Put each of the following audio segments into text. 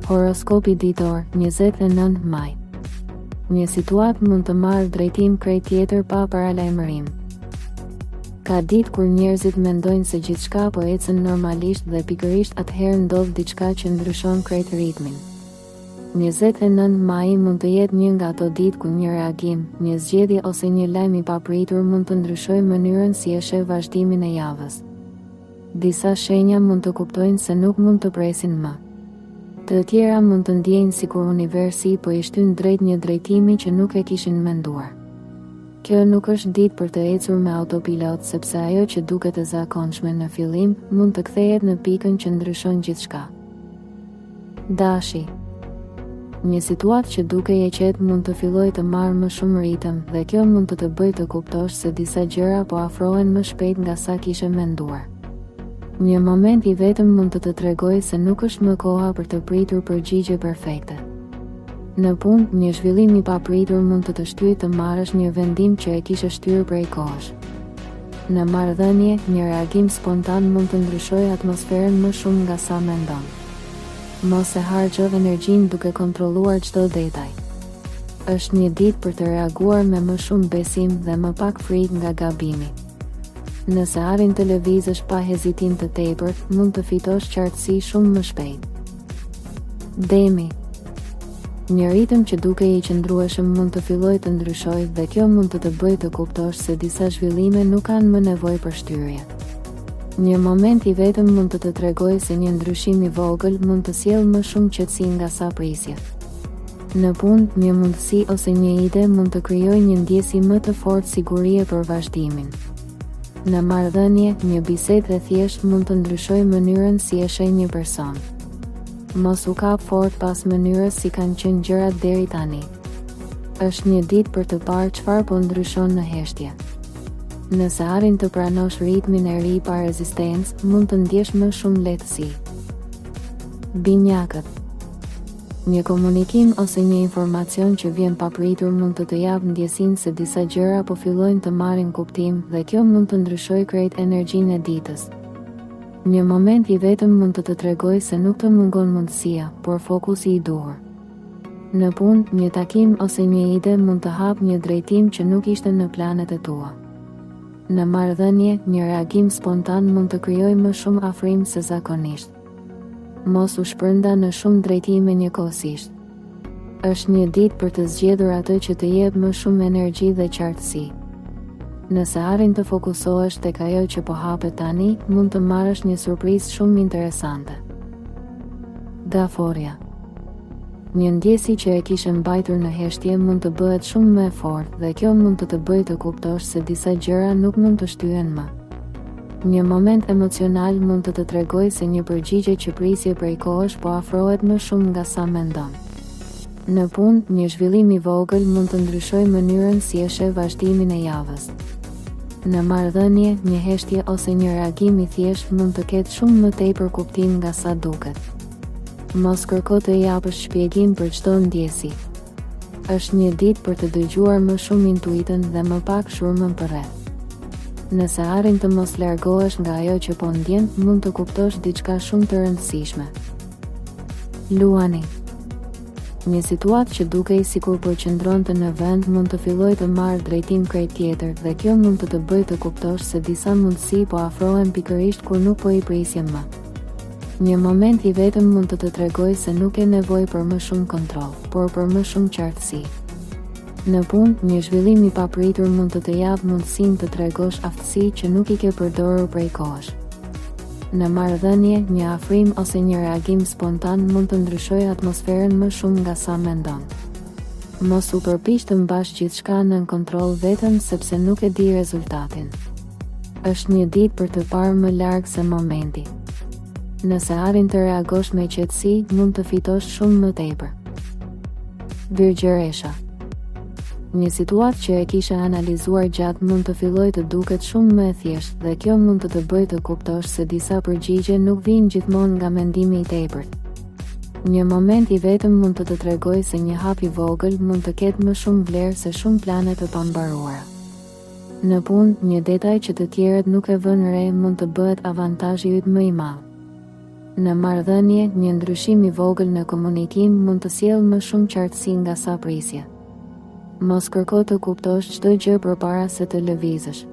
Horoskopi ditor, 29 maj. Një situatë mund të marrë drejtim krejt tjetër pa paralajmërim. Ka ditë kur njerëzit mendojnë se gjithçka po ecën normalisht dhe pikërisht atëherë ndodh diçka që ndryshon krejt ritmin. 29 maji mund të jetë një nga ato ditë ku një reagim, një zgjedhje ose një lajm i papritur mund të ndryshojë mënyrën si e sheh vazhdimin e javës. Disa shenja mund të kuptojnë se nuk mund të presin më. Të tjera mund të ndjejnë sikur universi po i shtyn drejt një drejtimi që nuk e kishin menduar. Kjo nuk është ditë për të ecur me autopilot sepse ajo që duket e zakonshme në fillim, mund të kthehet në pikën që ndryshon gjithçka. Dashi Një situatë që dukej e qetë mund të fillojë të marrë më shumë ritëm dhe kjo mund të të bëjë të kuptosh se disa gjëra po afrohen më shpejt nga sa kishe menduar. Një moment i vetëm mund të të tregojë se nuk është më koha për të pritur përgjigje perfekte. Në punë, një zhvillim i papritur mund të të shtyjë të marrësh një vendim që e kishe shtyrë prej kohësh. Në marrëdhënie, një reagim spontan mund të ndryshojë atmosferën më shumë nga sa mendon. Mos e harxho energjinë duke kontrolluar çdo detaj. Është një ditë për të reaguar me më shumë besim dhe më pak frikë nga gabimi. Nëse arrin të lëvizësh pa hezitim të tepërt, mund të fitosh qartësi shumë më shpejt. Demi Një ritëm që dukej i qëndrueshëm mund të fillojë të ndryshojë dhe kjo mund të të bëjë të kuptosh se disa zhvillime nuk kanë më nevojë për shtyrje. Një moment i vetëm mund të të tregojë se një ndryshim i vogël mund të sjellë më shumë qetësi nga sa prisje. Në punë, një mundësi ose një ide mund të krijojë një ndjesi më të fortë sigurie për vazhdimin. Në marrëdhënie, një bisedë e thjeshtë mund të ndryshojë mënyrën si e sheh një person. Mos u kap fort pas mënyrës si kanë qenë gjërat deri tani. Është një ditë për të parë çfarë po ndryshon në heshtje. Nëse arrin të pranosh ritmin e ri pa rezistencë, mund të ndjesh më shumë lehtësi. Binjakët Një komunikim ose një informacion që vjen papritur mund të të japë ndjesinë se disa gjëra po fillojnë të marrin kuptim dhe kjo mund të ndryshojë krejt energjinë e ditës. Një moment i vetëm mund të të tregojë se nuk të mungon mundësia, por fokusi i duhur. Në punë, një takim ose një ide mund të hapë një drejtim që nuk ishte në planet e tua. Në marrëdhënie, një reagim spontan mund të krijojë më shumë afrim se zakonisht. Mos u shpërnda në shumë drejtime njëkohësisht. Është një ditë për të zgjedhur atë që të jep më shumë energji dhe qartësi. Nëse arrin të fokusohesh tek ajo që po hapet tani, mund të marrësh një surprizë shumë interesante. Gaforrja Një ndjesi që e kishe mbajtur në heshtje mund të bëhet shumë më e fortë dhe kjo mund të të bëjë të kuptosh se disa gjëra nuk mund të shtyhen më. Një moment emocional mund të të tregojë se një përgjigje që prisje prej kohësh po afrohet më shumë nga sa mendon. Në punë, një zhvillim i vogël mund të ndryshojë mënyrën si e sheh vazhdimin e javës. Në marrëdhënie, një heshtje ose një reagim i thjeshtë mund të ketë shumë më tepër kuptim nga sa duket. Mos kërko të japësh shpjegim për çdo ndjesi. Është një ditë për të dëgjuar më shumë intuitën dhe më pak zhurmën përreth. Nëse arrin të mos largohesh nga ajo që po ndjen, mund të kuptosh diçka shumë të rëndësishme. Luani Një situatë që dukej sikur po qëndronte në vend mund të fillojë të marrë drejtim krejt tjetër dhe kjo mund të të bëjë të kuptosh se disa mundësi po afrohen pikërisht kur nuk po i prisje më. Një moment i vetëm mund të të tregojë se nuk ke nevojë për më shumë kontroll, por për më shumë qartësi. Në punë, një zhvillim i papritur mund të të japë mundësinë të tregosh aftësi që nuk i ke përdorur prej kohësh. Në marrëdhënie, një afrim ose një reagim spontan mund të ndryshojë atmosferën më shumë nga sa mendon. Mos u përpiq të mbash gjithçka nën kontroll vetëm sepse nuk e di rezultatin. Është një ditë për të parë më larg se momenti. Nëse arrin të reagosh me qetësi, mund të fitosh shumë më tepër. Virgjëresha Një situatë që e kishe analizuar gjatë mund të fillojë të duket shumë më e thjeshtë dhe kjo mund të të bëjë të kuptosh se disa përgjigje nuk vijnë gjithmonë nga mendimi i tepërt. Një moment i vetëm mund të të tregojë se një hap i vogël mund të ketë më shumë vlerë se shumë plane të pambaruara. Në punë, një detaj që të tjerët nuk e vënë re mund të bëhet avantazhi yt më i madh. Në marrëdhënie, një ndryshim i vogël në komunikim mund të sjellë më shumë qartësi nga sa prisje. Mos kërko të kuptosh çdo gjë përpara se të lëvizësh.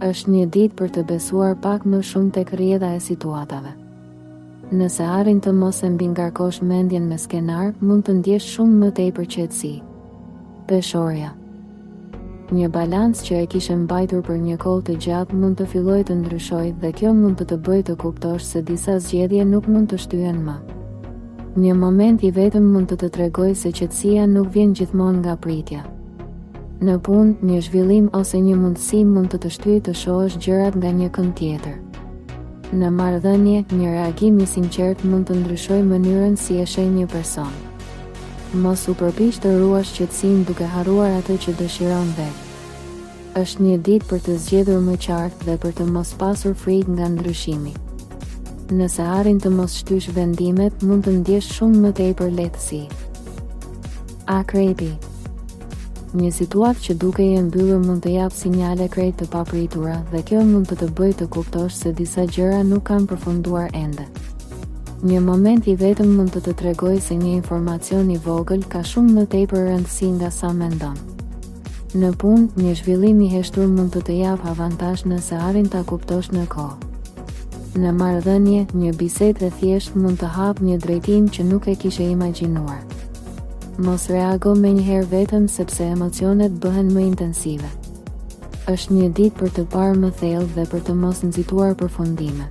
Është një ditë për të besuar pak më shumë tek rrjedha e situatave. Nëse arrin të mos e mbingarkosh mendjen me skenarë, mund të ndjesh shumë më tepër qetësi. Peshorja. Një balancë që e kishe mbajtur për një kohë të gjatë mund të fillojë të ndryshojë dhe kjo mund të të bëjë të kuptosh se disa zgjedhje nuk mund të shtyhen më. Një moment i vetëm mund të të tregojë se qetësia nuk vjen gjithmonë nga pritja. Në punë, një zhvillim ose një mundësi mund të të shtyjë të shohësh gjërat nga një kënd tjetër. Në marrëdhënie, një reagim i sinqertë mund të ndryshojë mënyrën si e sheh një person. Mos u përpiq të ruash qetësinë duke harruar atë që dëshiron vetë. Është një ditë për të zgjedhur më qartë dhe për të mos pasur frikë nga ndryshimi. Nëse arrin të mos shtysh vendimet, mund të ndjesh shumë më tepër lehtësi. Akrepi. Një situatë që dukej e mbyllur mund të japë sinjale krejt të papritura dhe kjo mund të të bëjë të kuptosh se disa gjëra nuk kanë përfunduar ende. Një moment i vetëm mund të të tregojë se një informacion i vogël ka shumë më tepër rëndësi nga sa mendon. Në punë, një zhvillim i heshtur mund të të japë avantazh nëse arrin ta kuptosh në kohë. Në marrëdhënie, një bisedë e thjeshtë mund të hapë një drejtim që nuk e kishe imagjinuar. Mos reago menjëherë vetëm sepse emocionet bëhen më intensive. Është një ditë për të parë më thellë dhe për të mos nxituar përfundime.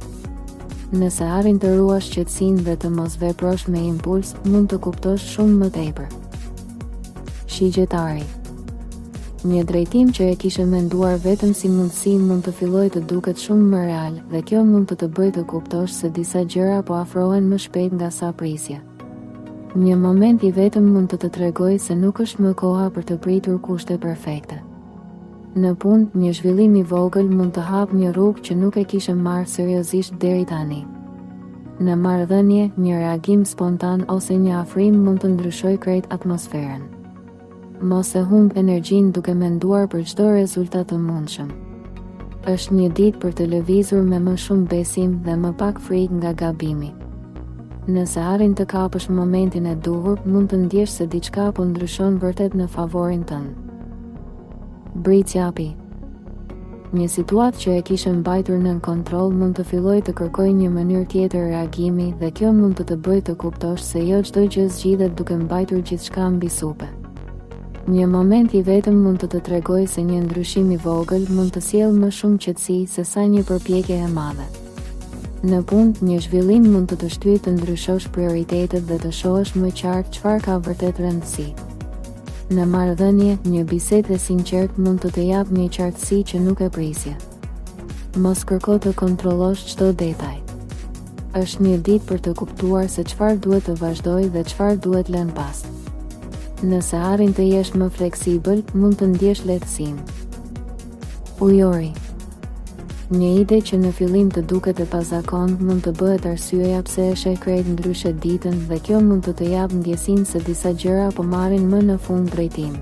Nëse arrin të ruash qetësinë dhe të mos veprosh me impuls, mund të kuptosh shumë më tepër. Shigjetari. Një drejtim që e kishe menduar vetëm si mundësi mund të fillojë të duket shumë më real dhe kjo mund të të bëjë të kuptosh se disa gjëra po afrohen më shpejt nga sa prisje. Një moment i vetëm mund të të tregojë se nuk është më koha për të pritur kushte perfekte. Në punë, një zhvillim i vogël mund të hapë një rrugë që nuk e kishe marrë seriozisht deri tani. Në marrëdhënie, një reagim spontan ose një afrim mund të ndryshojë krejt atmosferën. Mos e humb energjinë duke menduar për çdo rezultat të mundshëm. Është një ditë për të lëvizur me më shumë besim dhe më pak frikë nga gabimi. Nëse arrin të kapësh momentin e duhur, mund të ndjesh se diçka po ndryshon vërtet në favorin tënd. Bricjapi. Një situatë që e kishe mbajtur nën kontroll mund të fillojë të kërkojë një mënyrë tjetër reagimi dhe kjo mund të të bëjë të kuptosh se jo çdo gjë zgjidhet duke mbajtur gjithçka mbi supe. Një moment i vetëm mund të të tregojë se një ndryshim i vogël mund të sjellë më shumë qetësi se sa një përpjekje e madhe. Në punë, një zhvillim mund të të shtyjë të ndryshosh prioritetet dhe të shohësh më qartë çfarë ka vërtet rëndësi. Në marrëdhënie, një bisedë e sinqertë mund të të japë një qartësi që nuk e prisje. Mos kërko të kontrollosh çdo detaj. Është një ditë për të kuptuar se çfarë duhet të vazhdojë dhe çfarë duhet lënë pas. Nëse arrin të jesh më fleksibël, mund të ndjesh lehtësim. Ujori. Një ide që në fillim të duket e pazakontë mund të bëhet arsyeja pse e sheh krejt ndryshe ditën dhe kjo mund të të japë ndjesinë se disa gjëra po marrin më në fund drejtim.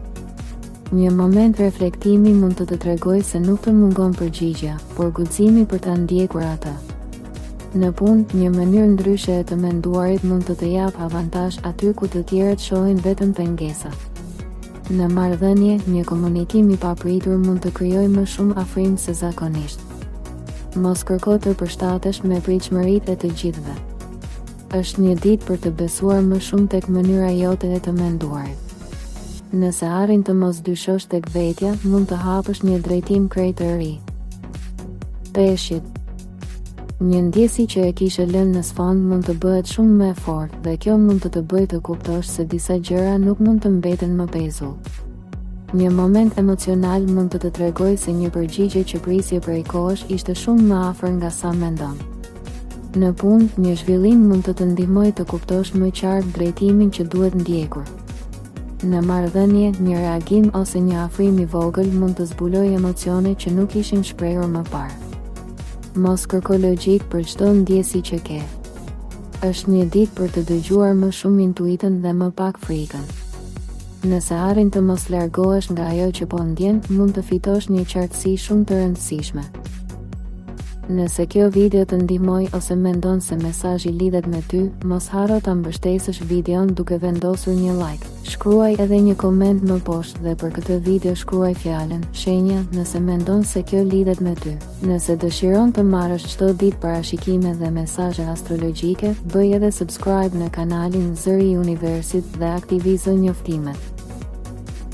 Një moment reflektimi mund të të tregojë se nuk të mungon përgjigja, por guximi për ta ndjekur atë. Në punë, një mënyrë ndryshe e të menduarit mund të të japë avantazh aty ku të tjerët shohin vetëm pengesa. Në marrëdhënie, një komunikim i papritur mund të krijojë më shumë afrim se zakonisht. Mos kërko të përshtatesh me pritshmëritë e të gjithëve. Është një ditë për të besuar më shumë tek mënyra jote e të menduarit. Nëse arrin të mos dyshosh tek vetja, mund të hapësh një drejtim krejt të ri. Peshqit. Një ndjesi që e kishe lënë në sfond mund të bëhet shumë më e fortë dhe kjo mund të të bëjë të kuptosh se disa gjëra nuk mund të mbeten më pezull. Një moment emocional mund të të tregojë se një përgjigje që prisje prej kohësh ishte shumë më afër nga sa mendon. Në punë, një zhvillim mund të të ndihmojë të kuptosh më qartë drejtimin që duhet ndjekur. Në marrëdhënie, një reagim ose një afrim i vogël mund të zbulojë emocione që nuk ishin shprehur më parë. Mos kërko logjikë për çdo ndjesi që ke. Është një ditë për të dëgjuar më shumë intuitën dhe më pak frikën. Nëse arrin të mos largohesh nga ajo që po ndjen, mund të fitosh një qartësi shumë të rëndësishme. Nëse kjo video të ndihmoi ose mendon se mesazhi lidhet me ty, mos harro ta mbështesësh videon duke vendosur një like. Shkruaj edhe një koment më poshtë dhe për këtë video shkruaj fjalën shenja nëse mendon se kjo lidhet me ty. Nëse dëshiron të marrësh çdo ditë parashikime dhe mesazhe astrologjike, bëj edhe subscribe në kanalin Zëri i Universit dhe aktivizo njoftimet.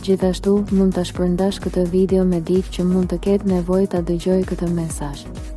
Gjithashtu, mund ta shpërndash këtë video me dikë që mund të ketë nevojë ta dëgjojë këtë mesazh.